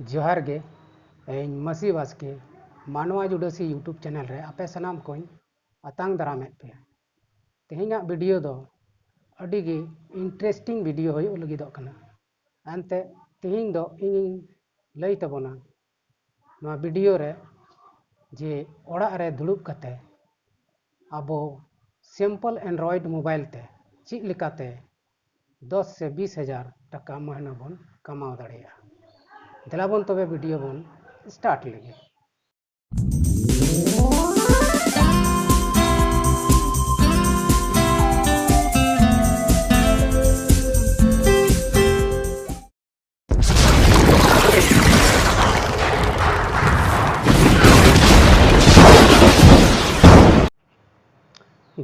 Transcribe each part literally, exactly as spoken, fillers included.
ᱡᱚᱦᱟᱨ ᱜᱮ, ᱤᱧ ᱢᱟᱹᱥᱤ ᱵᱟᱥᱠᱮ, ᱢᱟᱱᱣᱟ ᱡᱩᱰᱟᱹᱥᱤ YouTube ᱪᱮᱱᱮᱞ ᱨᱮ ᱟᱯᱮ ᱥᱟᱱᱟᱢ ᱠᱚᱧ ᱟᱛᱟᱝ ᱫᱟᱨᱟᱢᱮᱫ ᱯᱮᱭᱟ᱾ ᱛᱮᱦᱮᱧᱟᱜ ᱵᱷᱤᱰᱤᱭᱳ ᱫᱚ ᱟᱹᱰᱤ ᱜᱮ ᱤᱱᱴᱟᱨᱮᱥᱴᱤᱝ ᱵᱷᱤᱰᱤᱭᱳ ᱦᱩᱭᱩᱜ ᱞᱟᱹᱜᱤᱫᱚᱜ ᱠᱟᱱᱟ᱾ ᱮᱱᱛᱮ ᱛᱮᱦᱮᱧ ᱫᱚ ᱤᱧᱤᱧ ᱞᱟᱹᱭ ᱛᱟᱵᱚᱱᱟ ᱱᱚᱣᱟ ᱵᱷᱤᱰᱤᱭᱳ ᱨᱮ ᱡᱮ ᱚᱲᱟᱜ ᱨᱮ ᱫᱩᱲᱩᱵ ᱠᱟᱛᱮ ᱟᱵᱚ ᱥᱤᱢᱯᱚᱞ ᱮᱱᱰᱨᱚᱭᱮᱰ ᱢᱳᱵᱟᱭᱤᱞ ᱛᱮ ᱪᱮᱫ ᱞᱮᱠᱟᱛᱮ ᱫᱚᱥ ᱥᱮ ᱵᱤᱥ ᱦᱟᱡᱟᱨ ᱴᱟᱠᱟ ᱢᱟᱹᱦᱱᱟᱹ ᱵᱚᱱ ᱠᱟᱢᱟᱣ ᱫᱟᱲᱮᱭᱟᱜᱼᱟ᱾ ᱫᱮᱞᱟ ᱵᱚᱱ ᱛᱚᱵᱮ ᱵᱷᱤᱰᱤᱭᱳ ᱵᱚᱱ ᱥᱴᱟᱨᱴ ᱞᱮᱜᱮ᱾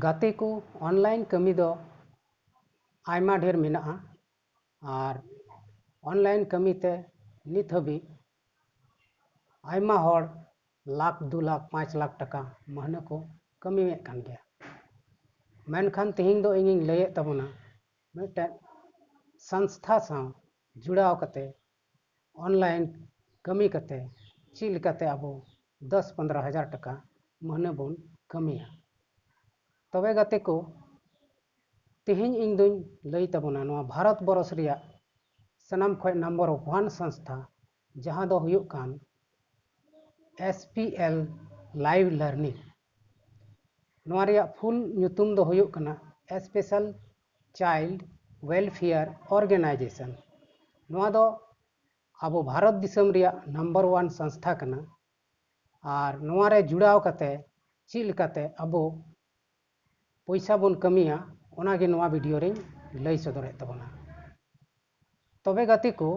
ᱜᱟᱛᱮ ᱠᱚ, ᱚᱱᱞᱟᱭᱤᱱ ᱠᱟᱹᱢᱤ ᱫᱚ ᱟᱭᱢᱟ ᱰᱷᱮᱨ ᱢᱮᱱᱟᱜᱼᱟ᱾ ᱟᱨ ᱚᱱᱞᱟᱭᱤᱱ ᱠᱟᱹᱢᱤ ᱛᱮ ᱱᱤᱛ ᱦᱟᱹᱵᱤᱡ ᱟᱭᱢᱟ ᱦᱚᱲ ᱞᱟᱠᱷ, ᱫᱩ ᱞᱟᱠᱷ, ᱯᱟᱸᱪ ᱞᱟᱠᱷ ᱴᱟᱠᱟ ᱢᱟᱹᱦᱱᱟᱹ ᱠᱚ ᱠᱟᱹᱢᱤᱭᱮᱫ ᱠᱟᱱ ᱜᱮᱭᱟ᱾ ᱢᱮᱱᱠᱷᱟᱱ ᱛᱮᱦᱮᱧ ᱫᱚ ᱤᱧᱤᱧ ᱞᱟᱹᱭᱮᱫ ᱛᱟᱵᱚᱱᱟ ᱢᱤᱫᱴᱮᱱ ᱥᱚᱝᱥᱛᱷᱟ ᱥᱟᱶ ᱡᱩᱲᱟᱣ ᱠᱟᱛᱮ ᱚᱱᱞᱟᱭᱤᱱ ᱠᱟᱹᱢᱤ ᱠᱟᱛᱮ ᱪᱮᱫ ᱞᱮᱠᱟᱛᱮ ᱟᱵᱚ ᱫᱚᱥ ᱯᱚᱱᱫᱽᱨᱚ ᱦᱟᱡᱟᱨ ᱴᱟᱠᱟ ᱢᱟᱹᱦᱱᱟᱹ ᱵᱚᱱ ᱠᱟᱹᱢᱤᱭᱟ᱾ ᱛᱚᱵᱮ ᱜᱟᱛᱮ ᱠᱚ, ᱛᱮᱦᱮᱧ ᱤᱧ ᱫᱩᱧ ᱞᱟᱹᱭ ᱛᱟᱵᱚᱱᱟ ᱱᱚᱣᱟ ᱵᱷᱟᱨᱚᱛ ᱵᱚᱨᱚᱥ ᱨᱮᱭᱟᱜ ᱥᱟᱱᱟᱢ ᱠᱷᱚᱱ ᱱᱟᱢᱵᱟᱨ ᱚᱣᱟᱱ ᱥᱚᱝᱥᱛᱷᱟ, ᱡᱟᱦᱟᱸ ᱫᱚ ᱦᱩᱭᱩᱜ ᱠᱟᱱ S P L Live Learning᱾ ᱱᱚᱣᱟ ᱨᱮᱭᱟᱜ ᱯᱷᱩᱞ ᱧᱩᱛᱩᱢ ᱫᱚ ᱦᱩᱭᱩᱜ ᱠᱟᱱᱟ Special Child Welfare Organization᱾ ᱱᱚᱣᱟ ᱫᱚ ᱟᱵᱚ ᱵᱷᱟᱨᱚᱛ ᱫᱤᱥᱚᱢ ᱨᱮᱭᱟᱜ ᱱᱟᱢᱵᱟᱨ ᱚᱣᱟᱱ ᱥᱚᱝᱥᱛᱷᱟ ᱠᱟᱱᱟ᱾ ᱟᱨ ᱱᱚᱣᱟ ᱨᱮ ᱡᱩᱲᱟᱣ ᱠᱟᱛᱮ ᱪᱮᱫ ᱞᱮᱠᱟᱛᱮ ᱟᱵᱚ ᱯᱚᱭᱥᱟ ᱵᱚᱱ ᱠᱟᱹᱢᱤᱭᱟ, ᱚᱱᱟᱜᱮ ᱱᱚᱣᱟ ᱵᱷᱤᱰᱤᱭᱳ ᱨᱮᱧ ᱞᱟᱹᱭ ᱥᱚᱫᱚᱨᱮᱫ ᱛᱟᱵᱚᱱᱟ᱾ ᱛᱚᱵᱮ ᱜᱟᱛᱮ ᱠᱚ,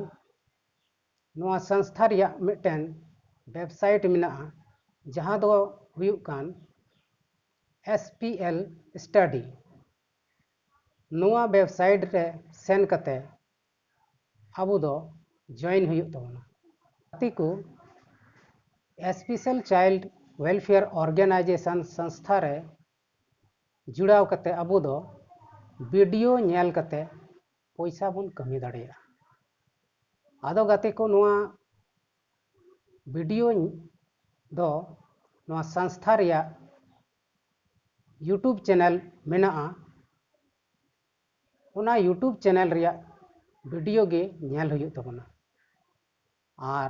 ᱱᱚᱣᱟ ᱥᱚᱝᱥᱛᱷᱟ ᱨᱮᱭᱟᱜ ᱢᱤᱫᱴᱮᱱ ᱣᱮᱵᱥᱟᱭᱤᱴ ᱢᱮᱱᱟᱜᱼᱟ, ᱡᱟᱦᱟᱸ ᱫᱚ ᱦᱩᱭᱩᱜ ᱠᱟᱱ S P L Study᱾ ᱱᱚᱣᱟ ᱣᱮᱵᱥᱟᱭᱤᱴ ᱨᱮ ᱥᱮᱱ ᱠᱟᱛᱮ ᱟᱵᱚ ᱫᱚ ᱡᱚᱭᱮᱱ ᱦᱩᱭᱩᱜ ᱛᱟᱵᱚᱱᱟ᱾ ᱜᱟᱛᱮ ᱠᱚ, Special Child Welfare Organization ᱥᱚᱝᱥᱛᱷᱟ ᱨᱮ ᱡᱩᱲᱟᱣ ᱠᱟᱛᱮ ᱟᱵᱚ ᱫᱚ ᱵᱷᱤᱰᱤᱭᱳ ᱧᱮᱞ ᱠᱟᱛᱮ ᱯᱚᱭᱥᱟ ᱵᱚᱱ ᱠᱟᱹᱢᱤ ᱫᱟᱲᱮᱭᱟᱜᱼᱟ᱾ ᱟᱫᱚ ᱜᱟᱛᱮ ᱠᱚ, ᱱᱚᱣᱟ ᱵᱷᱤᱰᱤᱭᱳ ᱫᱚ ᱱᱚᱣᱟ ᱥᱚᱝᱥᱛᱷᱟ ᱨᱮᱭᱟᱜ YouTube ᱪᱮᱱᱮᱞ ᱢᱮᱱᱟᱜᱼᱟ, ᱚᱱᱟ YouTube ᱪᱮᱱᱮᱞ ᱨᱮᱭᱟᱜ ᱵᱷᱤᱰᱤᱭᱳ ᱜᱮ ᱧᱮᱞ ᱦᱩᱭᱩᱜ ᱛᱟᱵᱚᱱᱟ᱾ ᱟᱨ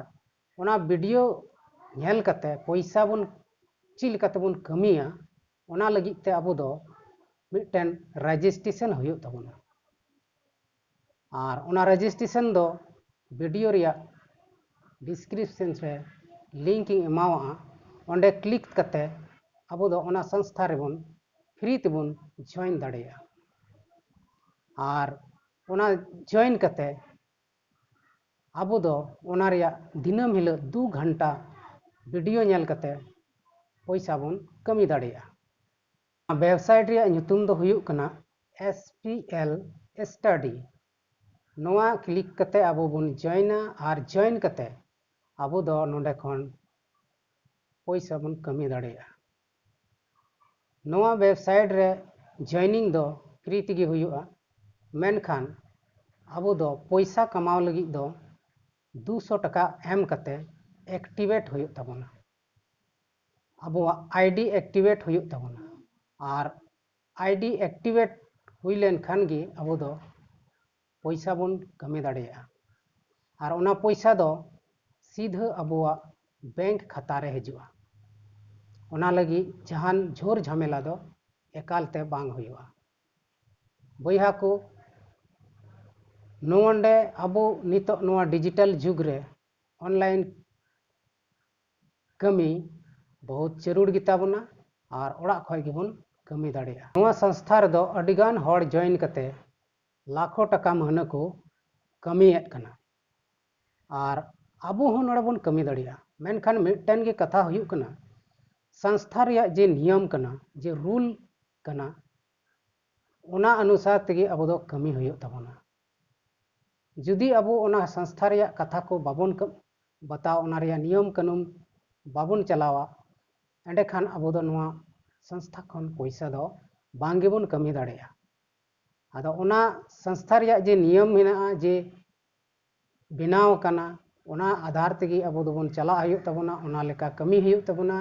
ᱚᱱᱟ ᱵᱷᱤᱰᱤᱭᱳ ᱧᱮᱞ ᱠᱟᱛᱮ ᱯᱚᱭᱥᱟ ᱵᱚᱱ ᱪᱮᱫ ᱞᱮᱠᱟ ᱛᱮᱵᱚᱱ ᱠᱟᱹᱢᱤᱭᱟ, ᱚᱱᱟ ᱞᱟᱹᱜᱤᱫ ᱛᱮ ᱟᱵᱚ ᱫᱚ ᱢᱤᱫᱴᱮᱱ ᱨᱮᱡᱤᱥᱴᱨᱮᱥᱚᱱ ᱦᱩᱭᱩᱜ ᱛᱟᱵᱚᱱᱟ᱾ ᱟᱨ ᱚᱱᱟ ᱨᱮᱡᱤᱥᱴᱨᱮᱥᱚᱱ ᱫᱚ ᱵᱷᱤᱰᱤᱭᱳ ᱨᱮᱭᱟᱜ ᱰᱤᱥᱠᱨᱤᱯᱥᱚᱱ ᱨᱮ ᱞᱤᱝᱠ ᱤᱧ ᱮᱢᱟᱣᱟᱜᱼᱟ, ᱚᱸᱰᱮ ᱠᱞᱤᱠ ᱠᱟᱛᱮ ᱟᱵᱚ ᱫᱚ ᱚᱱᱟ ᱥᱚᱝᱥᱛᱷᱟ ᱨᱮᱵᱚᱱ ᱯᱷᱨᱤ ᱛᱮᱵᱚᱱ ᱡᱚᱭᱮᱱ ᱫᱟᱲᱮᱭᱟᱜᱼᱟ᱾ ᱟᱨ ᱚᱱᱟ ᱡᱚᱭᱮᱱ ᱠᱟᱛᱮ ᱟᱵᱚ ᱫᱚ ᱚᱱᱟ ᱨᱮᱭᱟᱜ ᱫᱤᱱᱟᱹᱢ ᱦᱤᱞᱳᱜ ᱫᱩ ᱜᱷᱚᱱᱴᱟ ᱵᱷᱤᱰᱤᱭᱳ ᱧᱮᱞ ᱠᱟᱛᱮ ᱯᱚᱭᱥᱟ ᱵᱚᱱ ᱠᱟᱹᱢᱤ ᱫᱟᱲᱮᱭᱟᱜᱼᱟ᱾ ᱚᱱᱟ ᱣᱮᱵᱥᱟᱭᱤᱴ ᱨᱮᱭᱟᱜ ᱧᱩᱛᱩᱢ ᱫᱚ ᱦᱩᱭᱩᱜ ᱠᱟᱱᱟ S P L Study᱾ ᱱᱚᱣᱟ ᱠᱞᱤᱠ ᱠᱟᱛᱮ ᱟᱵᱚ ᱵᱚᱱ ᱡᱚᱭᱮᱱᱟ ᱟᱨ ᱡᱚᱭᱮᱱ ᱠᱟᱛᱮ ᱟᱵᱚ ᱫᱚ ᱱᱚᱰᱮ ᱠᱷᱚᱱ ᱯᱚᱭᱥᱟ ᱵᱚᱱ ᱠᱟᱹᱢᱤ ᱫᱟᱲᱮᱭᱟᱜᱼᱟ᱾ ᱱᱚᱣᱟ ᱣᱮᱵᱥᱟᱭᱤᱴ ᱨᱮ ᱡᱚᱭᱮᱱᱤᱝ ᱫᱚ ᱯᱷᱨᱤ ᱛᱮᱜᱮ ᱦᱩᱭᱩᱜᱼᱟ, ᱢᱮᱱᱠᱷᱟᱱ ᱟᱵᱚ ᱫᱚ ᱯᱚᱭᱥᱟ ᱠᱟᱢᱟᱣ ᱞᱟᱹᱜᱤᱫ ᱫᱚ ᱫᱩᱥᱚ ᱴᱟᱠᱟ ᱮᱢ ᱠᱟᱛᱮ ᱮᱠᱴᱤᱵᱷᱮᱴ ᱦᱩᱭᱩᱜ ᱛᱟᱵᱚᱱᱟ᱾ ᱟᱵᱚᱣᱟᱜ ᱟᱭᱰᱤ ᱮᱠᱴᱤᱵᱷᱮᱴ ᱦᱩᱭᱩᱜ ᱛᱟᱵᱚᱱᱟ᱾ ᱟᱨ ᱟᱭᱰᱤ ᱮᱠᱴᱤᱵᱷᱮᱴ ᱦᱩᱭ ᱞᱮᱱᱠᱷᱟᱱ ᱜᱮ ᱟᱵᱚ ᱫᱚ ᱯᱚᱭᱥᱟ ᱵᱚᱱ ᱠᱟᱹᱢᱤ ᱫᱟᱲᱮᱭᱟᱜᱼᱟ᱾ ᱟᱨ ᱚᱱᱟ ᱯᱚᱭᱥᱟ ᱫᱚ ᱥᱤᱫᱷᱟᱹ ᱟᱵᱚᱣᱟᱜ ᱵᱮᱝᱠ ᱠᱷᱟᱛᱟ ᱨᱮ ᱦᱤᱡᱩᱜᱼᱟ᱾ ᱚᱱᱟ ᱞᱟᱹᱜᱤᱫ ᱡᱟᱦᱟᱱ ᱡᱷᱩᱨ ᱡᱷᱟᱢᱮᱞᱟ ᱫᱚ ᱮᱠᱟᱞ ᱛᱮ ᱵᱟᱝ ᱦᱩᱭᱩᱜᱼᱟ᱾ ᱵᱚᱭᱦᱟ ᱠᱚ, ᱱᱚᱰᱮ ᱟᱵᱚ ᱱᱤᱛᱚᱜ ᱱᱚᱣᱟ ᱰᱤᱡᱤᱴᱟᱞ ᱡᱩᱜᱽ ᱨᱮ ᱚᱱᱞᱟᱭᱤᱱ ᱠᱟᱹᱢᱤ ᱵᱚᱦᱩᱛ ᱡᱟᱹᱨᱩᱲ ᱜᱮᱛᱟ ᱵᱚᱱᱟ ᱟᱨ ᱚᱲᱟᱜ ᱠᱷᱚᱱ ᱜᱮᱵᱚᱱ ᱠᱟᱹᱢᱤ ᱫᱟᱲᱮᱭᱟᱜᱼᱟ᱾ ᱱᱚᱣᱟ ᱥᱚᱝᱥᱛᱷᱟ ᱨᱮᱫᱚ ᱟᱹᱰᱤᱜᱟᱱ ᱦᱚᱲ ᱡᱚᱭᱮᱱ ᱠᱟᱛᱮ ᱞᱟᱠᱷᱚ ᱴᱟᱠᱟ ᱢᱟᱹᱦᱱᱟᱹ ᱠᱚ ᱠᱟᱹᱢᱤᱭᱮᱫ ᱠᱟᱱᱟ᱾ ᱟᱨ ᱟᱵᱚ ᱦᱚᱸ ᱱᱚᱰᱮ ᱵᱚᱱ ᱠᱟᱹᱢᱤ ᱫᱟᱲᱮᱭᱟᱜᱼᱟ᱾ ᱢᱮᱱᱠᱷᱟᱱ ᱢᱤᱫᱴᱮᱱ ᱜᱮ ᱠᱟᱛᱷᱟ ᱦᱩᱭᱩᱜ ᱠᱟᱱᱟ, ᱥᱚᱝᱥᱛᱷᱟ ᱨᱮᱭᱟᱜ ᱡᱮ ᱱᱤᱭᱚᱢ ᱠᱟᱱᱟ, ᱡᱮ ᱨᱩᱞ ᱠᱟᱱᱟ, ᱚᱱᱟ ᱚᱱᱩᱥᱟᱨ ᱛᱮᱜᱮ ᱟᱵᱚ ᱫᱚ ᱠᱟᱹᱢᱤ ᱦᱩᱭᱩᱜ ᱛᱟᱵᱚᱱᱟ᱾ ᱡᱩᱫᱤ ᱟᱵᱚ ᱚᱱᱟ ᱥᱚᱝᱥᱛᱷᱟ ᱨᱮᱭᱟᱜ ᱠᱟᱛᱷᱟ ᱠᱚ ᱵᱟᱵᱚᱱ ᱠᱟᱹ- ᱵᱟᱛᱟᱣ, ᱚᱱᱟ ᱨᱮᱭᱟᱜ ᱱᱤᱭᱚᱢ ᱠᱟᱹᱱᱩᱱ ᱵᱟᱵᱚᱱ ᱪᱟᱞᱟᱣᱟ, ᱮᱸᱰᱮᱠᱷᱟᱱ ᱟᱵᱚ ᱫᱚ ᱱᱚᱣᱟ ᱥᱚᱝᱥᱛᱷᱟ ᱠᱷᱚᱱ ᱯᱚᱭᱥᱟ ᱫᱚ ᱵᱟᱝ ᱜᱮᱵᱚᱱ ᱠᱟᱹᱢᱤ ᱫᱟᱲᱮᱭᱟᱜᱼᱟ᱾ ᱟᱫᱚ ᱚᱱᱟ ᱥᱚᱝᱥᱛᱷᱟ ᱨᱮᱭᱟᱜ ᱡᱮ ᱱᱤᱭᱚᱢ ᱢᱮᱱᱟᱜᱼᱟ, ᱡᱮ ᱵᱮᱱᱟᱣ ᱟᱠᱟᱱᱟ, ᱚᱱᱟ ᱟᱫᱷᱟᱨ ᱛᱮᱜᱮ ᱟᱵᱚ ᱫᱚᱵᱚᱱ ᱪᱟᱞᱟᱜ ᱦᱩᱭᱩᱜ ᱛᱟᱵᱚᱱᱟ, ᱚᱱᱟ ᱞᱮᱠᱟ ᱠᱟᱹᱢᱤ ᱦᱩᱭᱩᱜ ᱛᱟᱵᱚᱱᱟ᱾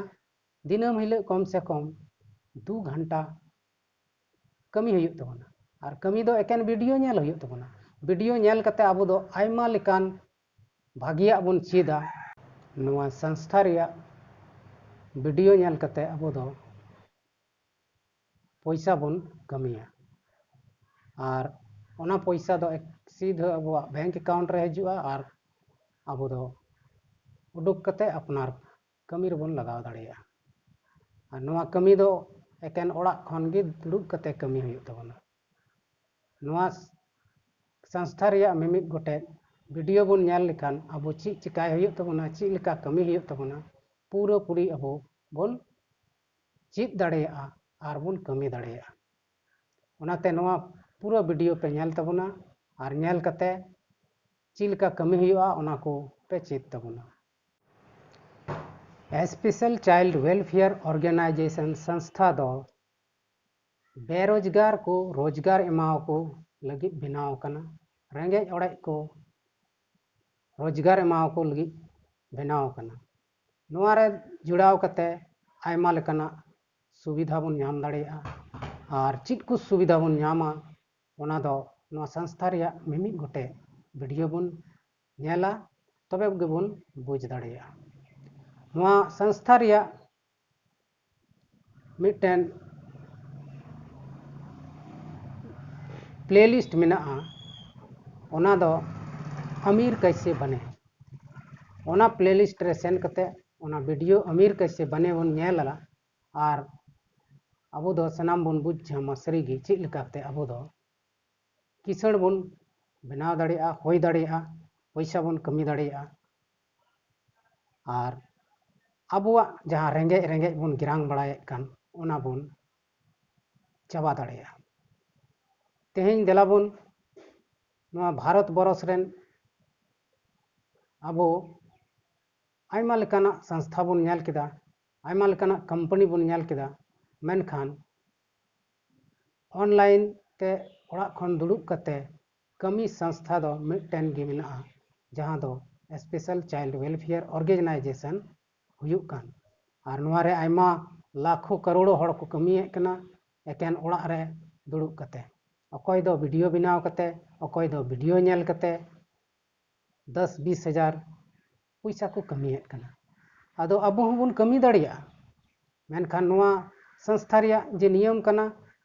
ᱫᱤᱱᱟᱹᱢ ᱦᱤᱞᱳᱜ ᱠᱚᱢ ᱥᱮ ᱠᱚᱢ ᱫᱩ ᱜᱷᱚᱱᱴᱟ ᱠᱟᱹᱢᱤ ᱦᱩᱭᱩᱜ ᱛᱟᱵᱚᱱᱟ᱾ ᱟᱨ ᱠᱟᱹᱢᱤ ᱫᱚ ᱮᱠᱮᱱ ᱵᱷᱤᱰᱤᱭᱳ ᱧᱮᱞ ᱦᱩᱭᱩᱜ ᱛᱟᱵᱚᱱᱟ᱾ ᱵᱷᱤᱰᱤᱭᱳ ᱧᱮᱞ ᱠᱟᱛᱮ ᱟᱵᱚ ᱫᱚ ᱟᱭᱢᱟ ᱞᱮᱠᱟᱱ ᱵᱷᱟᱹᱜᱤᱭᱟᱜ ᱵᱚᱱ ᱪᱮᱫᱟ᱾ ᱱᱚᱣᱟ ᱥᱚᱝᱥᱛᱷᱟ ᱨᱮᱭᱟᱜ ᱵᱷᱤᱰᱤᱭᱳ ᱧᱮᱞ ᱠᱟᱛᱮ ᱟᱵᱚ ᱫᱚ ᱯᱚᱭᱥᱟ ᱵᱚᱱ ᱠᱟᱹᱢᱤᱭᱟ᱾ ᱟᱨ ᱚᱱᱟ ᱯᱚᱭᱥᱟ ᱫᱚ ᱮᱠ-, ᱥᱤᱫᱷᱟᱹ ᱟᱵᱚᱣᱟᱜ ᱵᱮᱝᱠ ᱮᱠᱟᱣᱩᱱᱴ ᱨᱮ ᱦᱤᱡᱩᱜᱼᱟ ᱟᱨ ᱟᱵᱚ ᱫᱚ ᱩᱰᱩᱠ ᱠᱟᱛᱮ ᱟᱯᱱᱟᱨ ᱠᱟᱹᱢᱤ ᱨᱮᱵᱚᱱ ᱞᱟᱜᱟᱣ ᱫᱟᱲᱮᱭᱟᱜᱼᱟ᱾ ᱟᱨ ᱱᱚᱣᱟ ᱠᱟᱹᱢᱤ ᱫᱚ ᱮᱠᱮᱱ ᱚᱲᱟᱜ ᱠᱷᱚᱱ ᱜᱮ ᱫᱩᱲᱩᱵ ᱠᱟᱛᱮ ᱠᱟᱹᱢᱤ ᱦᱩᱭᱩᱜ ᱛᱟᱵᱚᱱᱟ᱾ ᱱᱚᱣᱟ ᱥᱚᱝᱥᱛᱷᱟ ᱨᱮᱭᱟᱜ ᱢᱤᱢᱤᱫ ᱜᱚᱴᱮᱡ ᱵᱷᱤᱰᱤᱭᱳ ᱵᱚᱱ ᱧᱮᱞ ᱞᱮᱠᱷᱟᱱ ᱟᱵᱚ ᱪᱮᱫ ᱪᱤᱠᱟᱭ ᱦᱩᱭᱩᱜ ᱛᱟᱵᱚᱱᱟ, ᱪᱮᱫ ᱞᱮᱠᱟ ᱠᱟᱹᱢᱤ ᱦᱩᱭᱩᱜ ᱛᱟᱵᱚᱱᱟ, ᱯᱩᱨᱟᱹᱯᱩᱨᱤ ᱟᱵᱚ ᱵᱚᱱ ᱪᱮᱫ ᱫᱟᱲᱮᱭᱟᱜᱼᱟ ᱟᱨ ᱵᱚᱱ ᱠᱟᱹᱢᱤ ᱫᱟᱲᱮᱭᱟᱜᱼᱟ᱾ ᱚᱱᱟᱛᱮ ᱱᱚᱣᱟ ᱯᱩᱨᱟᱹ ᱵᱷᱤᱰᱤᱭᱳ ᱯᱮ ᱧᱮᱞ ᱛᱟᱵᱚᱱᱟ ᱟᱨ ᱧᱮᱞ ᱠᱟᱛᱮ ᱪᱮᱫ ᱞᱮᱠᱟ ᱠᱟᱹᱢᱤ ᱦᱩᱭᱩᱜᱼᱟ ᱚᱱᱟ ᱠᱚ ᱯᱮ ᱪᱮᱫ ᱛᱟᱵᱚᱱᱟ᱾ Special Child Welfare Organization ᱥᱚᱝᱥᱛᱷᱟ ᱫᱚ ᱵᱮᱨᱳᱡᱽᱜᱟᱨ ᱠᱚ ᱨᱳᱡᱽᱜᱟᱨ ᱮᱢᱟᱣᱟᱠᱚ ᱞᱟᱹᱜᱤᱫ ᱵᱮᱱᱟᱣ ᱟᱠᱟᱱᱟ᱾ ᱨᱮᱸᱜᱮᱡ ᱚᱲᱮᱡ ᱠᱚ ᱨᱳᱡᱽᱜᱟᱨ ᱮᱢᱟᱣᱟᱠᱚ ᱞᱟᱹᱜᱤᱫ ᱵᱮᱱᱟᱣ ᱟᱠᱟᱱᱟ᱾ ᱱᱚᱣᱟ ᱨᱮ ᱡᱚᱲᱟᱣ ᱠᱟᱛᱮ ᱟᱭᱢᱟ ᱞᱮᱠᱟᱱᱟᱜ ᱥᱩᱵᱤᱫᱷᱟ ᱵᱚᱱ ᱧᱟᱢ ᱫᱟᱲᱮᱭᱟᱜᱼᱟ᱾ ᱟᱨ ᱪᱮᱫ ᱠᱚ ᱥᱩᱵᱤᱫᱷᱟ ᱵᱚᱱ ᱧᱟᱢᱟ, ᱚᱱᱟ ᱫᱚ ᱱᱚᱣᱟ ᱥᱚᱝᱥᱛᱷᱟ ᱨᱮᱭᱟᱜ ᱢᱤᱢᱤᱫ ᱜᱚᱴᱮᱡ ᱵᱷᱤᱰᱤᱭᱳ ᱵᱚᱱ ᱧᱮᱞᱟ, ᱛᱚᱵᱮ ᱜᱮᱵᱚᱱ ᱵᱩᱡᱽ ᱫᱟᱲᱮᱭᱟᱜᱼᱟ᱾ ᱱᱚᱣᱟ ᱥᱚᱝᱥᱛᱷᱟ ᱨᱮᱭᱟᱜ ᱢᱤᱫᱴᱮᱱ ᱯᱞᱮᱞᱤᱥᱴ ᱢᱮᱱᱟᱜᱼᱟ, ᱚᱱᱟ ᱫᱚ ᱟᱢᱤᱨ ᱠᱟᱭᱥᱮ ᱵᱟᱱᱮ᱾ ᱚᱱᱟ ᱯᱞᱮᱞᱤᱥᱴ ᱨᱮ ᱥᱮᱱ ᱠᱟᱛᱮ ᱚᱱᱟ ᱵᱷᱤᱰᱤᱭᱳ ᱟᱢᱤᱨ ᱠᱟᱭᱥᱮ ᱵᱟᱱᱮ ᱵᱚᱱ ᱧᱮᱞᱟ᱾ ᱟᱨ ᱟᱵᱚ ᱫᱚ ᱥᱟᱱᱟᱢ ᱵᱚᱱ ᱵᱩᱡᱽ ᱧᱟᱢᱟ ᱥᱟᱹᱨᱤᱜᱮ ᱪᱮᱫ ᱞᱮᱠᱟᱛᱮ ᱟᱵᱚ ᱫᱚ ᱠᱤᱥᱟᱹᱬ ᱵᱚᱱ ᱵᱮᱱᱟᱣ ᱫᱟᱲᱮᱭᱟᱜᱼᱟ, ᱦᱩᱭ ᱫᱟᱲᱮᱭᱟᱜᱼᱟ, ᱯᱚᱭᱥᱟ ᱵᱚᱱ ᱠᱟᱹᱢᱤ ᱫᱟᱲᱮᱭᱟᱜᱼᱟ᱾ ᱟᱨ ᱟᱵᱚᱣᱟᱜ ᱡᱟᱦᱟᱸ ᱨᱮᱸᱜᱮᱡ ᱨᱮᱸᱜᱮᱡ ᱵᱚᱱ ᱜᱮᱨᱟᱝ ᱵᱟᱲᱟᱭᱮᱫ ᱠᱟᱱ, ᱚᱱᱟ ᱵᱚᱱ ᱪᱟᱵᱟ ᱫᱟᱲᱮᱭᱟᱜᱼᱟ᱾ ᱛᱮᱦᱮᱧ ᱫᱮᱞᱟ ᱵᱚᱱ ᱱᱚᱣᱟ ᱵᱷᱟᱨᱚᱛ ᱵᱚᱨᱚᱥ ᱨᱮᱱ ᱟᱵᱚ ᱟᱭᱢᱟ ᱞᱮᱠᱟᱱᱟᱜ ᱥᱚᱝᱥᱛᱷᱟ ᱵᱚᱱ ᱧᱮᱞ ᱠᱮᱫᱟ, ᱟᱭᱢᱟ ᱞᱮᱠᱟᱱᱟᱜ ᱠᱳᱢᱯᱟᱱᱤ ᱵᱚᱱ ᱧᱮᱞ ᱠᱮᱫᱟ, ᱢᱮᱱᱠᱷᱟᱱ ᱚᱱᱞᱟᱭᱤᱱ ᱛᱮ ᱚᱲᱟᱜ ᱠᱷᱚᱱ ᱫᱩᱲᱩᱵ ᱠᱟᱛᱮ ᱠᱟᱹᱢᱤ ᱥᱚᱝᱥᱛᱷᱟ ᱫᱚ ᱢᱤᱫᱴᱮᱱ ᱜᱮ ᱢᱮᱱᱟᱜᱼᱟ, ᱡᱟᱦᱟᱸ ᱫᱚ Special Child Welfare Organization ᱦᱩᱭᱩᱜ ᱠᱟᱱ᱾ ᱟᱨ ᱱᱚᱣᱟ ᱨᱮ ᱟᱭᱢᱟ ᱞᱟᱠᱷᱚ ᱠᱟᱨᱳᱲᱚ ᱦᱚᱲ ᱠᱚ ᱠᱟᱹᱢᱤᱭᱮᱫ ᱠᱟᱱᱟ ᱮᱠᱮᱱ ᱚᱲᱟᱜ ᱨᱮ ᱫᱩᱲᱩᱵ ᱠᱟᱛᱮ᱾ ᱚᱠᱚᱭ ᱫᱚ ᱵᱷᱤᱰᱤᱭᱳ ᱵᱮᱱᱟᱣ ᱠᱟᱛᱮ, ᱚᱠᱚᱭ ᱫᱚ ᱵᱷᱤᱰᱤᱭᱳ ᱧᱮᱞ ᱠᱟᱛᱮ ᱫᱚᱥ ᱵᱤᱥ ᱦᱟᱡᱟᱨ ᱯᱚᱭᱥᱟ ᱠᱚ ᱠᱟᱹᱢᱤᱭᱮᱫ ᱠᱟᱱᱟ᱾ ᱟᱫᱚ ᱟᱵᱚ ᱦᱚᱸᱵᱚᱱ ᱠᱟᱹᱢᱤ ᱫᱟᱲᱮᱭᱟᱜᱼᱟ, ᱢᱮᱱᱠᱷᱟᱱ ᱱᱚᱣᱟ ᱥᱚᱝᱥᱛᱷᱟ ᱨᱮᱭᱟᱜ ᱡᱮ ᱱᱤᱭᱚᱢ ᱠᱟᱱᱟ,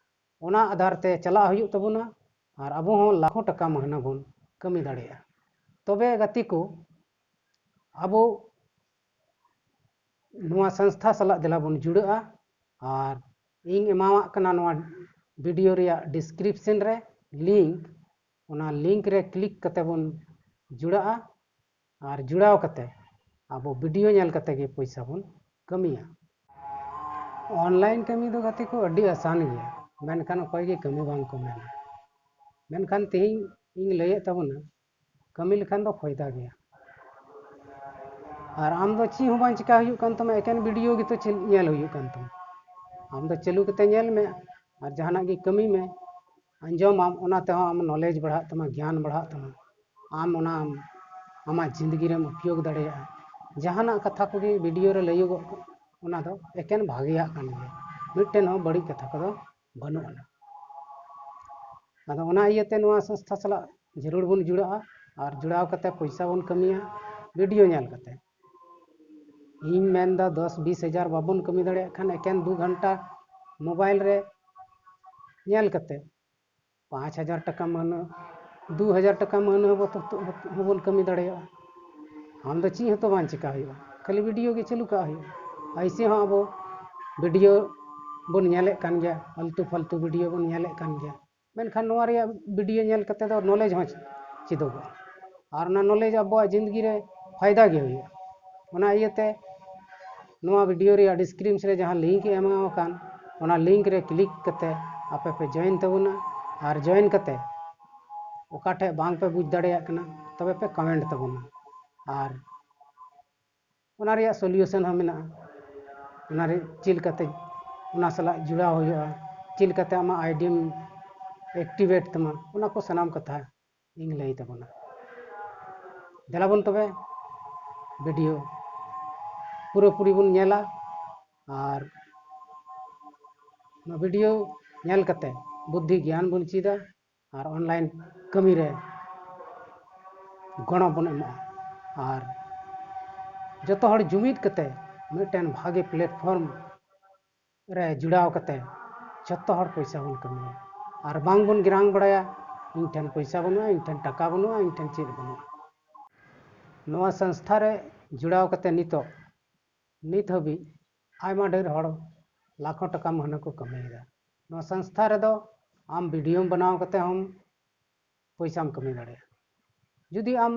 ᱚᱱᱟ ᱟᱫᱷᱟᱨ ᱛᱮ ᱪᱟᱞᱟᱜ ᱦᱩᱭᱩᱜ ᱛᱟᱵᱚᱱᱟ ᱟᱨ ᱟᱵᱚ ᱦᱚᱸ ᱞᱟᱠᱷᱚ ᱴᱟᱠᱟ ᱢᱟᱹᱦᱱᱟᱹ ᱵᱚᱱ ᱠᱟᱹᱢᱤ ᱫᱟᱲᱮᱭᱟᱜᱼᱟ᱾ ᱛᱚᱵᱮ ᱜᱟᱛᱮ ᱠᱚ, ᱟᱵᱚ ᱱᱚᱣᱟ ᱥᱚᱝᱥᱛᱷᱟ ᱥᱟᱞᱟᱜ ᱫᱮᱞᱟ ᱵᱚᱱ ᱡᱩᱲᱟᱹᱜᱼᱟ᱾ ᱟᱨ ᱤᱧ ᱮᱢᱟᱣᱟᱜ ᱠᱟᱱᱟ ᱱᱚᱣᱟ ᱵᱷᱤᱰᱤᱭᱳ ᱨᱮᱭᱟᱜ ᱰᱤᱥᱠᱨᱤᱯᱥᱚᱱ ᱨᱮ ᱞᱤᱝᱠ, ᱚᱱᱟ ᱞᱤᱝᱠ ᱨᱮ ᱠᱞᱤᱠ ᱠᱟᱛᱮ ᱵᱚᱱ ᱡᱩᱲᱟᱹᱜᱼᱟ᱾ ᱟᱨ ᱡᱩᱲᱟᱹᱣ ᱠᱟᱛᱮ ᱟᱵᱚ ᱵᱷᱤᱰᱤᱭᱳ ᱧᱮᱞ ᱠᱟᱛᱮ ᱜᱮ ᱯᱚᱭᱥᱟ ᱵᱚᱱ ᱠᱟᱹᱢᱤᱭᱟ᱾ ᱚᱱᱞᱟᱭᱤᱱ ᱠᱟᱹᱢᱤ ᱫᱚ ᱜᱟᱛᱮ ᱠᱚ ᱟᱹᱰᱤ ᱟᱥᱟᱱ ᱜᱮᱭᱟ, ᱢᱮᱱᱠᱷᱟᱱ ᱚᱠᱚᱭ ᱜᱮ ᱠᱟᱹᱢᱤ ᱵᱟᱝ ᱠᱚ ᱢᱮᱱᱟ᱾ ᱢᱮᱱᱠᱷᱟᱱ ᱛᱮᱦᱮᱧ ᱤᱧ ᱞᱟᱹᱭᱮᱫ ᱛᱟᱵᱚᱱᱟ, ᱠᱟᱹᱢᱤ ᱞᱮᱠᱷᱟᱱ ᱫᱚ ᱯᱷᱟᱭᱫᱟ ᱜᱮᱭᱟ᱾ ᱟᱨ ᱟᱢ ᱫᱚ ᱪᱮᱫ ᱦᱚᱸ ᱵᱟᱝ ᱪᱮᱠᱟ ᱦᱩᱭᱩᱜ ᱠᱟᱱ ᱛᱟᱢᱟ, ᱮᱠᱮᱱ ᱵᱷᱤᱰᱤᱭᱳ ᱜᱮᱛᱚ ᱪᱮ-, ᱧᱮᱞ ᱦᱩᱭᱩᱜ ᱠᱟᱱ ᱛᱟᱢᱟ᱾ ᱟᱢ ᱫᱚ ᱪᱟᱹᱞᱩ ᱠᱟᱛᱮ ᱧᱮᱞ ᱢᱮ ᱟᱨ ᱡᱟᱦᱟᱱᱟᱜ ᱜᱮ ᱠᱟᱹᱢᱤ ᱢᱮ, ᱟᱸᱡᱚᱢᱟᱢ, ᱚᱱᱟ ᱛᱮᱦᱚᱸ ᱟᱢ ᱱᱚᱞᱮᱡᱽ ᱵᱟᱲᱦᱟᱜ ᱛᱟᱢᱟ, ᱜᱮᱭᱟᱱ ᱵᱟᱲᱦᱟᱜ ᱛᱟᱢᱟ᱾ ᱟᱢ ᱚᱱᱟ ᱟᱢᱟᱜ ᱡᱤᱱᱫᱮᱜᱤ ᱨᱮᱢ ᱩᱯᱭᱳᱜᱽ ᱫᱟᱲᱮᱭᱟᱜᱼᱟ᱾ ᱡᱟᱦᱟᱱᱟᱜ ᱠᱟᱛᱷᱟ ᱠᱚᱜᱮ ᱵᱷᱤᱰᱤᱭᱳ ᱨᱮ ᱞᱟᱹᱭᱚᱜᱚᱜ, ᱚᱱᱟ ᱫᱚ ᱮᱠᱮᱱ ᱵᱷᱟᱜᱮᱭᱟᱜ ᱠᱟᱱ ᱜᱮᱭᱟ, ᱢᱤᱫᱴᱮᱱ ᱦᱚᱸ ᱵᱟᱹᱲᱤᱡ ᱠᱟᱛᱷᱟ ᱠᱚᱫᱚ ᱵᱟᱹᱱᱩᱜ ᱟᱱᱟ᱾ ᱟᱫᱚ ᱚᱱᱟ ᱤᱭᱟᱹᱛᱮ ᱱᱚᱣᱟ ᱥᱚᱝᱥᱛᱷᱟ ᱥᱟᱞᱟᱜ ᱡᱟᱹᱨᱩᱲ ᱵᱚᱱ ᱡᱩᱲᱟᱹᱜᱼᱟ ᱟᱨ ᱡᱩᱲᱟᱣ ᱠᱟᱛᱮ ᱯᱚᱭᱥᱟ ᱵᱚᱱ ᱠᱟᱹᱢᱤᱭᱟ ᱵᱷᱤᱰᱤᱭᱳ ᱧᱮᱞ ᱠᱟᱛᱮ᱾ ᱤᱧ ᱢᱮᱱᱫᱟ ᱫᱚᱥ ᱵᱤᱥ ᱦᱟᱡᱟᱨ ᱵᱟᱵᱚᱱ ᱠᱟᱹᱢᱤ ᱫᱟᱲᱮᱭᱟᱜ ᱠᱷᱟᱱ ᱮᱠᱮᱱ ᱫᱩ ᱜᱷᱚᱱᱴᱟ ᱢᱳᱵᱟᱭᱤᱞ ᱨᱮ ᱧᱮᱞ ᱠᱟᱛᱮ ᱯᱟᱸᱪ ᱦᱟᱡᱟᱨ ᱴᱟᱠᱟ ᱢᱟᱹᱦᱱᱟᱹ, ᱫᱩ ᱦᱟᱡᱟᱨ ᱴᱟᱠᱟ ᱢᱟᱹᱦᱱᱟᱹ ᱦᱚᱸᱵᱚ-, ᱦᱚᱸᱵᱚᱱ ᱠᱟᱹᱢᱤ ᱫᱟᱲᱮᱭᱟᱜᱼᱟ᱾ ᱟᱢ ᱫᱚ ᱪᱮᱫ ᱦᱚᱸᱛᱚ ᱵᱟᱝ ᱪᱮᱠᱟ ᱦᱩᱭᱩᱜᱼᱟ, ᱠᱷᱟᱹᱞᱤ ᱵᱷᱤᱰᱤᱭᱳ ᱜᱮ ᱪᱟᱹᱞᱩ ᱠᱟᱜ ᱦᱩᱭᱩᱜᱼᱟ᱾ ᱟᱭᱥᱮ ᱦᱚᱸ ᱟᱵᱚ ᱵᱷᱤᱰᱤᱭᱳ ᱵᱚᱱ ᱧᱮᱞᱮᱫ ᱠᱟᱱ ᱜᱮᱭᱟ, ᱟᱞᱛᱩ ᱯᱷᱟᱞᱛᱩ ᱵᱷᱤᱰᱤᱭᱳ ᱵᱚᱱ ᱧᱮᱞᱮᱫ ᱠᱟᱱ ᱜᱮᱭᱟ, ᱢᱮᱱᱠᱷᱟᱱ ᱱᱚᱣᱟ ᱨᱮᱭᱟᱜ ᱵᱷᱤᱰᱤᱭᱳ ᱧᱮᱞ ᱠᱟᱛᱮ ᱫᱚ ᱱᱚᱞᱮᱡᱽ ᱦᱚᱸ ᱪᱮᱫᱚᱜᱚᱜᱼᱟ᱾ ᱟᱨ ᱚᱱᱟ ᱱᱚᱞᱮᱡᱽ ᱟᱵᱚᱣᱟᱜ ᱡᱤᱱᱫᱮᱜᱤ ᱨᱮ ᱯᱷᱟᱭᱫᱟ ᱜᱮ ᱦᱩᱭᱩᱜᱼᱟ᱾ ᱚᱱᱟ ᱤᱭᱟᱹᱛᱮ ᱱᱚᱣᱟ ᱵᱷᱤᱰᱤᱭᱳ ᱨᱮᱭᱟᱜ ᱰᱤᱥᱠᱨᱤᱯᱥᱚᱱ ᱨᱮ ᱡᱟᱦᱟᱸ ᱞᱤᱝᱠ ᱮᱢ ᱟᱠᱟᱱ, ᱚᱱᱟ ᱞᱤᱝᱠ ᱨᱮ ᱠᱞᱤᱠ ᱠᱟᱛᱮ ᱟᱯᱮ ᱯᱮ ᱡᱚᱭᱮᱱ ᱛᱟᱵᱚᱱᱟ᱾ ᱟᱨ ᱡᱚᱭᱮᱱ ᱠᱟᱛᱮ ᱚᱠᱟ ᱴᱷᱮᱡ ᱵᱟᱝ ᱯᱮ ᱵᱩᱡᱽ ᱫᱟᱲᱮᱭᱟᱜ ᱠᱟᱱᱟ, ᱛᱚᱵᱮ ᱯᱮ ᱠᱚᱢᱮᱱᱴ ᱛᱟᱵᱚᱱᱟ᱾ ᱟᱨ ᱚᱱᱟ ᱨᱮᱭᱟᱜ ᱥᱚᱞᱤᱭᱩᱥᱚᱱ ᱦᱚᱸ ᱢᱮᱱᱟᱜᱼᱟ, ᱚᱱᱟ ᱨᱮ ᱪᱮᱫ ᱞᱮᱠᱟᱛᱮ ᱚᱱᱟ ᱥᱟᱞᱟᱜ ᱡᱚᱲᱟᱣ ᱦᱩᱭᱩᱜᱼᱟ, ᱪᱮᱫ ᱞᱮᱠᱟᱛᱮ ᱟᱢᱟᱜ ᱟᱭᱰᱤᱢ ᱮᱠᱴᱤᱵᱷᱮᱴ ᱛᱟᱢᱟ, ᱚᱱᱟ ᱠᱚ ᱥᱟᱱᱟᱢ ᱠᱟᱛᱷᱟ ᱤᱧ ᱞᱟᱹᱭ ᱛᱟᱵᱚᱱᱟ᱾ ᱫᱮᱞᱟ ᱵᱚᱱ ᱛᱚᱵᱮ ᱵᱷᱤᱰᱤᱭᱳ ᱯᱩᱨᱟᱹᱯᱩᱨᱤ ᱵᱚᱱ ᱧᱮᱞᱟ, ᱟᱨ ᱱᱚᱣᱟ ᱵᱷᱤᱰᱤᱭᱳ ᱧᱮᱞ ᱠᱟᱛᱮ ᱵᱩᱫᱽᱫᱷᱤ ᱜᱮᱭᱟᱱ ᱵᱚᱱ ᱪᱮᱫᱟ ᱟᱨ ᱚᱱᱞᱟᱭᱤᱱ ᱠᱟᱹᱢᱤ ᱨᱮ ᱜᱚᱲᱚ ᱵᱚᱱ ᱮᱢᱚᱜᱼᱟ᱾ ᱟᱨ ᱡᱚᱛᱚ ᱦᱚᱲ ᱡᱩᱢᱤᱫ ᱠᱟᱛᱮ ᱢᱤᱫᱴᱮᱱ ᱵᱷᱟᱜᱮ ᱯᱞᱮᱴᱯᱷᱚᱨᱢ ᱨᱮ ᱡᱩᱲᱟᱣ ᱠᱟᱛᱮ ᱡᱚᱛᱚ ᱦᱚᱲ ᱯᱚᱭᱥᱟ ᱵᱚᱱ ᱠᱟᱹᱢᱤᱭᱟ᱾ ᱟᱨ ᱵᱟᱝ ᱵᱚᱱ ᱜᱮᱨᱟᱝ ᱵᱟᱲᱟᱭᱟ, "ᱤᱧ ᱴᱷᱮᱱ ᱯᱚᱭᱥᱟ ᱵᱟᱹᱱᱩᱜᱼᱟ, ᱤᱧ ᱴᱷᱮᱱ ᱴᱟᱠᱟ ᱵᱟᱹᱱᱩᱜᱼᱟ, ᱤᱧ ᱴᱷᱮᱱ ᱪᱮᱫ ᱵᱟᱹᱱᱩᱜᱼᱟ᱾" ᱱᱚᱣᱟ ᱥᱚᱝᱥᱛᱷᱟ ᱨᱮ ᱡᱩᱲᱟᱣ ᱠᱟᱛᱮ ᱱᱤᱛᱚᱜ, ᱱᱤᱛ ᱦᱟᱹᱵᱤᱡ ᱟᱭᱢᱟ ᱰᱷᱮᱨ ᱦᱚᱲ ᱞᱟᱠᱷᱚ ᱴᱟᱠᱟ ᱢᱟᱹᱦᱱᱟᱹ ᱠᱚ ᱠᱟᱹᱢᱤᱭᱮᱫᱟ᱾ ᱱᱚᱣᱟ ᱥᱚᱝᱥᱛᱷᱟ ᱨᱮᱫᱚ ᱟᱢ ᱵᱷᱤᱰᱤᱭᱳᱢ ᱵᱮᱱᱟᱣ ᱠᱟᱛᱮ ᱦᱚᱸᱢ ᱯᱚᱭᱥᱟᱢ ᱠᱟᱹᱢᱤ ᱫᱟᱲᱮᱭᱟᱜᱼᱟ᱾ ᱡᱩᱫᱤ ᱟᱢ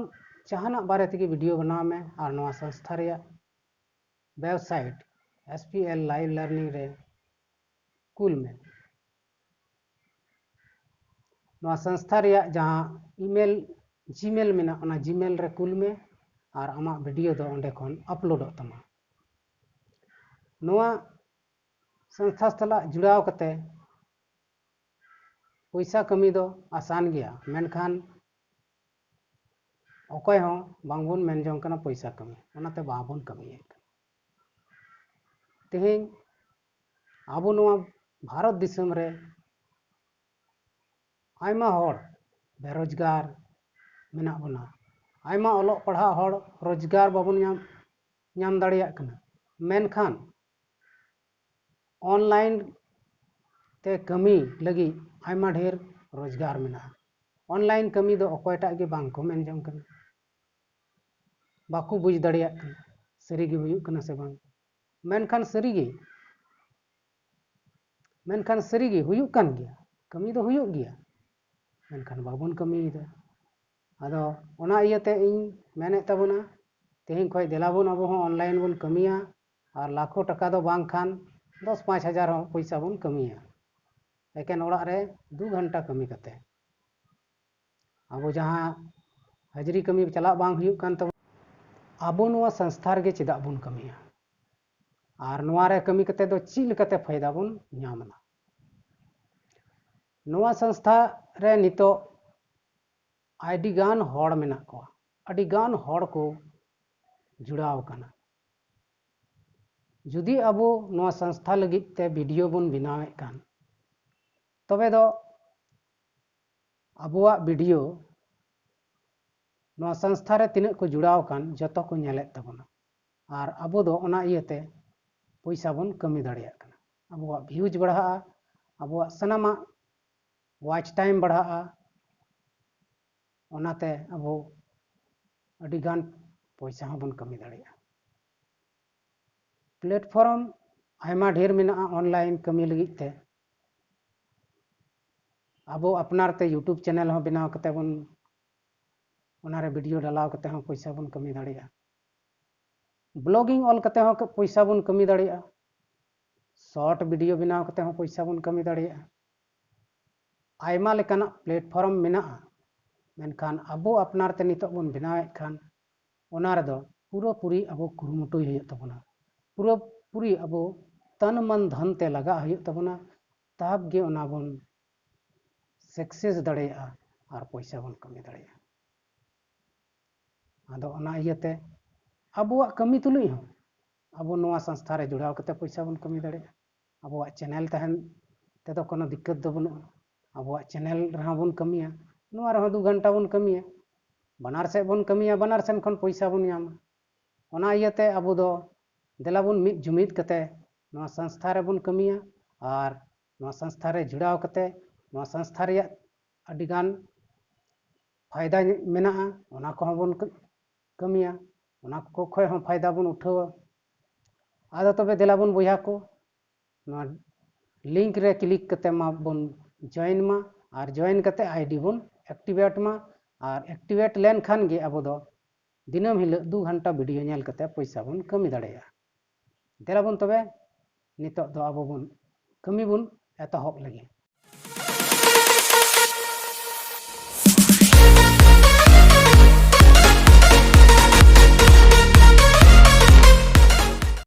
ᱡᱟᱦᱟᱱᱟᱜ ᱵᱟᱨᱮ ᱛᱮᱜᱮ ᱵᱷᱤᱰᱤᱭᱳ ᱵᱮᱱᱟᱣ ᱢᱮ ᱟᱨ ᱱᱚᱣᱟ ᱥᱚᱝᱥᱛᱷᱟ ᱨᱮᱭᱟᱜ website S P L Live Learning ᱨᱮ ᱠᱩᱞ ᱢᱮ᱾ ᱱᱚᱣᱟ ᱥᱚᱝᱥᱛᱷᱟ ᱨᱮᱭᱟᱜ ᱡᱟᱦᱟᱸ ᱤᱢᱮᱞ, ᱡᱤᱢᱮᱞ ᱢᱮᱱᱟᱜ, ᱚᱱᱟ ᱡᱤᱢᱮᱞ ᱨᱮ ᱠᱩᱞ ᱢᱮ ᱟᱨ ᱟᱢᱟᱜ ᱵᱷᱤᱰᱤᱭᱳ ᱫᱚ ᱚᱸᱰᱮ ᱠᱷᱚᱱ ᱟᱯᱞᱳᱰᱚᱜ ᱛᱟᱢᱟ᱾ ᱱᱚᱣᱟ ᱥᱚᱝᱥᱛᱷᱟ ᱥᱟᱞᱟᱜ ᱡᱩᱲᱟᱣ ᱠᱟᱛᱮ ᱯᱚᱭᱥᱟ ᱠᱟᱹᱢᱤ ᱫᱚ ᱟᱥᱟᱱ ᱜᱮᱭᱟ, ᱢᱮᱱᱠᱷᱟᱱ ᱚᱠᱚᱭ ᱦᱚᱸ ᱵᱟᱝᱵᱚᱱ ᱢᱮᱱ ᱡᱚᱝ ᱠᱟᱱᱟ ᱯᱚᱭᱥᱟ ᱠᱟᱹᱢᱤ, ᱚᱱᱟᱛᱮ ᱵᱟᱵᱚᱱ ᱠᱟᱹᱢᱤᱭᱮᱫ ᱠᱟᱱᱟ᱾ ᱛᱮᱦᱮᱧ ᱟᱵᱚ ᱱᱚᱣᱟ ᱵᱷᱟᱨᱚᱛ ᱫᱤᱥᱚᱢ ᱨᱮ ᱟᱭᱢᱟ ᱦᱚᱲ ᱵᱮᱨᱳᱡᱽᱜᱟᱨ ᱢᱮᱱᱟᱜ ᱵᱚᱱᱟ᱾ ᱟᱭᱢᱟ ᱚᱞᱚᱜ ᱯᱟᱲᱦᱟᱜ ᱦᱚᱲ ᱨᱳᱡᱽᱜᱟᱨ ᱵᱟᱵᱚᱱ ᱧᱟᱢ, ᱧᱟᱢ ᱫᱟᱲᱮᱭᱟᱜ ᱠᱟᱱᱟ᱾ ᱢᱮᱱᱠᱷᱟᱱ ᱚᱱᱞᱟᱭᱤᱱ ᱛᱮ ᱠᱟᱹᱢᱤ ᱞᱟᱹᱜᱤᱫ ᱟᱭᱢᱟ ᱰᱷᱮᱨ ᱨᱳᱡᱽᱜᱟᱨ ᱢᱮᱱᱟᱜᱼᱟ᱾ ᱚᱱᱞᱟᱭᱤᱱ ᱠᱟᱹᱢᱤ ᱫᱚ ᱚᱠᱚᱭᱴᱟᱜ ᱜᱮ ᱵᱟᱝ ᱠᱚ ᱢᱮᱱ ᱡᱚᱝ ᱠᱟᱱᱟ, ᱵᱟᱠᱚ ᱵᱩᱡᱽ ᱫᱟᱲᱮᱭᱟᱜ ᱠᱟᱱᱟ ᱥᱟᱹᱨᱤ ᱜᱮ ᱦᱩᱭᱩᱜ ᱠᱟᱱᱟ ᱥᱮ ᱵᱟᱝ᱾ ᱢᱮᱱᱠᱷᱟᱱ ᱥᱟᱹᱨᱤ ᱜᱮ, ᱢᱮᱱᱠᱷᱟᱱ ᱥᱟᱹᱨᱤ ᱜᱮ ᱦᱩᱭᱩᱜ ᱠᱟᱱ ᱜᱮᱭᱟ, ᱠᱟᱹᱢᱤ ᱫᱚ ᱦᱩᱭᱩᱜ ᱜᱮᱭᱟ, ᱢᱮᱱᱠᱷᱟᱱ ᱵᱟᱵᱚᱱ ᱠᱟᱹᱢᱤᱭᱮᱫᱟ᱾ ᱟᱫᱚ ᱚᱱᱟ ᱤᱭᱟᱹᱛᱮ ᱤᱧ ᱢᱮᱱᱮᱫ ᱛᱟᱵᱚᱱᱟ, ᱛᱮᱦᱮᱧ ᱠᱷᱚᱱ ᱫᱮᱞᱟ ᱵᱚᱱ ᱟᱵᱚ ᱦᱚᱸ ᱚᱱᱞᱟᱭᱤᱱ ᱵᱚᱱ ᱠᱟᱹᱢᱤᱭᱟ ᱟᱨ ᱞᱟᱠᱷᱚ ᱴᱟᱠᱟ ᱫᱚ ᱵᱟᱝ ᱠᱷᱟᱱ ᱫᱚᱥ ᱯᱟᱸᱪ ᱦᱟᱡᱟᱨ ᱦᱚᱸ ᱯᱚᱭᱥᱟ ᱵᱚᱱ ᱠᱟᱹᱢᱤᱭᱟ, ᱮᱠᱮᱱ ᱚᱲᱟᱜ ᱨᱮ ᱫᱩ ᱜᱷᱚᱱᱴᱟ ᱠᱟᱹᱢᱤ ᱠᱟᱛᱮ᱾ ᱟᱵᱚ ᱡᱟᱦᱟᱸ ᱦᱟᱡᱽᱨᱤ ᱠᱟᱹᱢᱤ ᱪᱟᱞᱟᱜ ᱵᱟᱝ ᱦᱩᱭᱩᱜ ᱠᱟᱱ ᱛᱟᱵᱚᱱᱟ, ᱟᱵᱚ ᱱᱚᱣᱟ ᱥᱚᱝᱥᱛᱷᱟ ᱨᱮᱜᱮ ᱪᱮᱫᱟᱜ ᱵᱚᱱ ᱠᱟᱹᱢᱤᱭᱟ ᱟᱨ ᱱᱚᱣᱟ ᱨᱮ ᱠᱟᱹᱢᱤ ᱠᱟᱛᱮ ᱫᱚ ᱪᱮᱫ ᱞᱮᱠᱟᱛᱮ ᱯᱷᱟᱭᱫᱟ ᱵᱚᱱ ᱧᱟᱢ ᱮᱫᱟ? ᱱᱚᱣᱟ ᱥᱚᱝᱥᱛᱷᱟ ᱨᱮ ᱱᱤᱛᱚᱜ ᱟᱹᱰᱤ ᱜᱟᱱ ᱦᱚᱲ ᱢᱮᱱᱟᱜ ᱠᱚᱣᱟ, ᱟᱹᱰᱤ ᱜᱟᱱ ᱦᱚᱲ ᱠᱚ ᱡᱩᱲᱟᱣ ᱟᱠᱟᱱᱟ᱾ ᱡᱩᱫᱤ ᱟᱵᱚ ᱱᱚᱣᱟ ᱥᱚᱝᱥᱛᱷᱟ ᱞᱟᱹᱜᱤᱫ ᱛᱮ ᱵᱷᱤᱰᱤᱭᱳ ᱵᱚᱱ ᱵᱮᱱᱟᱣᱮᱫ ᱠᱷᱟᱱ, ᱛᱚᱵᱮ ᱫᱚ ᱟᱵᱚᱣᱟᱜ ᱵᱷᱤᱰᱤᱭᱳ ᱱᱚᱣᱟ ᱥᱚᱝᱥᱛᱷᱟ ᱨᱮ ᱛᱤᱱᱟᱹᱜ ᱠᱚ ᱡᱩᱲᱟᱣ ᱟᱠᱟᱱ, ᱡᱚᱛᱚ ᱠᱚ ᱧᱮᱞᱮᱫ ᱛᱟᱵᱚᱱᱟ᱾ ᱟᱨ ᱟᱵᱚ ᱫᱚ ᱚᱱᱟ ᱤᱭᱟᱹᱛᱮ ᱯᱚᱭᱥᱟ ᱵᱚᱱ ᱠᱟᱹᱢᱤ ᱫᱟᱲᱮᱭᱟᱜ ᱠᱟᱱᱟ᱾ ᱟᱵᱚᱣᱟᱜ ᱵᱷᱤᱭᱩᱡᱽ ᱵᱟᱲᱦᱟᱜᱼᱟ, ᱟᱵᱚᱣᱟᱜ ᱥᱟᱱᱟᱢᱟᱜ ᱣᱟᱪ ᱴᱟᱭᱤᱢ ᱵᱟᱲᱦᱟᱜᱼᱟ᱾ ᱚᱱᱟᱛᱮ ᱟᱵᱚ ᱟᱹᱰᱤ ᱜᱟᱱ ᱯᱚᱭᱥᱟ ᱦᱚᱸᱵᱚᱱ ᱠᱟᱹᱢᱤ ᱫᱟᱲᱮᱭᱟᱜᱼᱟ᱾ ᱯᱞᱮᱴᱯᱷᱚᱨᱢ ᱟᱭᱢᱟ ᱰᱷᱮᱨ ᱢᱮᱱᱟᱜᱼᱟ ᱚᱱᱞᱟᱭᱤᱱ ᱠᱟᱹᱢᱤ ᱞᱟᱹᱜᱤᱫ ᱛᱮ᱾ ᱟᱵᱚ ᱟᱯᱱᱟᱨ ᱛᱮ ᱭᱩᱴᱩᱵᱽ ᱪᱮᱱᱮᱞ ᱦᱚᱸ ᱵᱮᱱᱟᱣ ᱠᱟᱛᱮ ᱵᱚᱱ, ᱚᱱᱟᱨᱮ ᱵᱷᱤᱰᱤᱭᱳ ᱰᱟᱞᱟᱣ ᱠᱟᱛᱮ ᱦᱚᱸ ᱯᱚᱭᱥᱟ ᱵᱚᱱ ᱠᱟᱹᱢᱤ ᱫᱟᱲᱮᱭᱟᱜᱼᱟ᱾ ᱵᱞᱚᱜᱤᱝ ᱚᱞ ᱠᱟᱛᱮ ᱦᱚᱸ ᱯᱚᱭᱥᱟ ᱵᱚᱱ ᱠᱟᱹᱢᱤ ᱫᱟᱲᱮᱭᱟᱜᱼᱟ᱾ ᱥᱚᱨᱴ ᱵᱷᱤᱰᱤᱭᱳ ᱵᱮᱱᱟᱣ ᱠᱟᱛᱮ ᱦᱚᱸ ᱯᱚᱭᱥᱟ ᱵᱚᱱ ᱠᱟᱹᱢᱤ ᱫᱟᱲᱮᱭᱟᱜᱼᱟ᱾ ᱟᱭᱢᱟ ᱞᱮᱠᱟᱱᱟᱜ ᱯᱞᱮᱴᱯᱷᱚᱨᱢ ᱢᱮᱱᱟᱜᱼᱟ, ᱢᱮᱱᱠᱷᱟᱱ ᱟᱵᱚ ᱟᱯᱱᱟᱨ ᱛᱮ ᱱᱤᱛᱚᱜ ᱵᱚᱱ ᱵᱮᱱᱟᱣᱮᱫ ᱠᱷᱟᱱ, ᱚᱱᱟ ᱨᱮᱫᱚ ᱯᱩᱨᱟᱹᱯᱩᱨᱤ ᱟᱵᱚ ᱠᱩᱨᱩᱢᱩᱴᱩᱭ ᱦᱩᱭᱩᱜ ᱛᱟᱵᱚᱱᱟ᱾ ᱯᱩᱨᱟᱹᱯᱩᱨᱤ ᱟᱵᱚ ᱛᱟᱱ ᱢᱟᱱ ᱫᱷᱚᱱ ᱛᱮ ᱞᱟᱜᱟᱜ ᱦᱩᱭᱩᱜ ᱛᱟᱵᱚᱱᱟ, ᱛᱟᱵ ᱜᱮ ᱚᱱᱟ ᱵᱚᱱ ᱥᱟᱠᱥᱮᱥ ᱫᱟᱲᱮᱭᱟᱜᱼᱟ ᱟᱨ ᱯᱚᱭᱥᱟ ᱵᱚᱱ ᱠᱟᱹᱢᱤ ᱫᱟᱲᱮᱭᱟᱜᱼᱟ᱾ ᱟᱫᱚ ᱚᱱᱟ ᱤᱭᱟᱹᱛᱮ ᱟᱵᱚᱣᱟᱜ ᱠᱟᱹᱢᱤ ᱛᱩᱞᱩᱡ ᱦᱚᱸ ᱟᱵᱚ ᱱᱚᱣᱟ ᱥᱚᱝᱥᱛᱷᱟ ᱨᱮ ᱡᱚᱲᱟᱣ ᱠᱟᱛᱮ ᱯᱚᱭᱥᱟ ᱵᱚᱱ ᱠᱟᱹᱢᱤ ᱫᱟᱲᱮᱭᱟᱜᱼᱟ᱾ ᱟᱵᱚᱣᱟᱜ ᱪᱮᱱᱮᱞ ᱛᱟᱦᱮᱱ ᱛᱮᱫᱚ ᱠᱳᱱᱳ ᱫᱤᱠᱠᱟᱹᱛ ᱫᱚ ᱵᱟᱹᱱᱩᱜᱼᱟ᱾ ᱟᱵᱚᱣᱟᱜ ᱪᱮᱱᱮᱞ ᱨᱮᱦᱚᱸ ᱵᱚᱱ ᱠᱟᱹᱢᱤᱭᱟ, ᱱᱚᱣᱟ ᱨᱮᱦᱚᱸ ᱫᱩ ᱜᱷᱚᱱᱴᱟ ᱵᱚᱱ ᱠᱟᱹᱢᱤᱭᱟ, ᱵᱟᱱᱟᱨ ᱥᱮᱫ ᱵᱚᱱ ᱠᱟᱹᱢᱤᱭᱟ, ᱵᱟᱱᱟᱨ ᱥᱮᱱ ᱠᱷᱚᱱ ᱯᱚᱭᱥᱟ ᱵᱚᱱ ᱧᱟᱢᱟ᱾ ᱚᱱᱟ ᱤᱭᱟᱹᱛᱮ ᱟᱵᱚ ᱫᱚ ᱫᱮᱞᱟ ᱵᱚᱱ ᱢᱤᱫ ᱡᱩᱢᱤᱫ ᱠᱟᱛᱮ ᱱᱚᱣᱟ ᱥᱚᱝᱥᱛᱷᱟ ᱨᱮᱵᱚᱱ ᱠᱟᱹᱢᱤᱭᱟ ᱟᱨ ᱱᱚᱣᱟ ᱥᱚᱝᱥᱛᱷᱟ ᱨᱮ ᱡᱚᱲᱟᱣ ᱠᱟᱛᱮ ᱱᱚᱣᱟ ᱥᱚᱝᱥᱛᱷᱟ ᱨᱮᱭᱟᱜ ᱟᱹᱰᱤᱜᱟᱱ ᱯᱷᱟᱭᱫᱟ ᱢᱮᱱᱟᱜᱼᱟ, ᱚᱱᱟ ᱠᱚᱦᱚᱸ ᱵᱚᱱ ᱠᱟᱹᱢᱤᱭᱟ, ᱚᱱᱟ ᱠᱚ ᱠᱷᱚᱱ ᱦᱚᱸ ᱯᱷᱟᱭᱫᱟ ᱵᱚᱱ ᱩᱴᱷᱟᱹᱣᱟ᱾ ᱟᱫᱚ ᱛᱚᱵᱮ ᱫᱮᱞᱟ ᱵᱚᱱ ᱵᱚᱭᱦᱟ ᱠᱚ, ᱱᱚᱣᱟ ᱞᱤᱝᱠ ᱨᱮ ᱠᱞᱤᱠ ᱠᱟᱛᱮ ᱢᱟ ᱵᱚᱱ ᱡᱚᱭᱮᱱ ᱢᱟ, ᱟᱨ ᱡᱚᱭᱮᱱ ᱠᱟᱛᱮ ᱟᱭᱰᱤ ᱵᱚᱱ ᱮᱠᱴᱤᱵᱷᱮᱴ ᱢᱟ, ᱟᱨ ᱮᱠᱴᱤᱵᱷᱮᱴ ᱞᱮᱱᱠᱷᱟᱱ ᱜᱮ ᱟᱵᱚ ᱫᱚ ᱫᱤᱱᱟᱹᱢ ᱦᱤᱞᱳᱜ ᱫᱩ ᱜᱷᱚᱱᱴᱟ ᱵᱷᱤᱰᱤᱭᱳ ᱧᱮᱞ ᱠᱟᱛᱮ ᱯᱚᱭᱥᱟ ᱵᱚᱱ ᱠᱟᱹᱢᱤ ᱫᱟᱲᱮᱭᱟᱜᱼᱟ᱾ ᱫᱮᱞᱟ ᱵᱚᱱ ᱛᱚᱵᱮ ᱱᱤᱛᱚᱜ ᱫᱚ ᱟᱵᱚ ᱵᱚᱱ ᱠᱟᱹᱢᱤ ᱵᱚᱱ ᱮᱛᱚᱦᱚᱵ ᱞᱮᱜᱮ᱾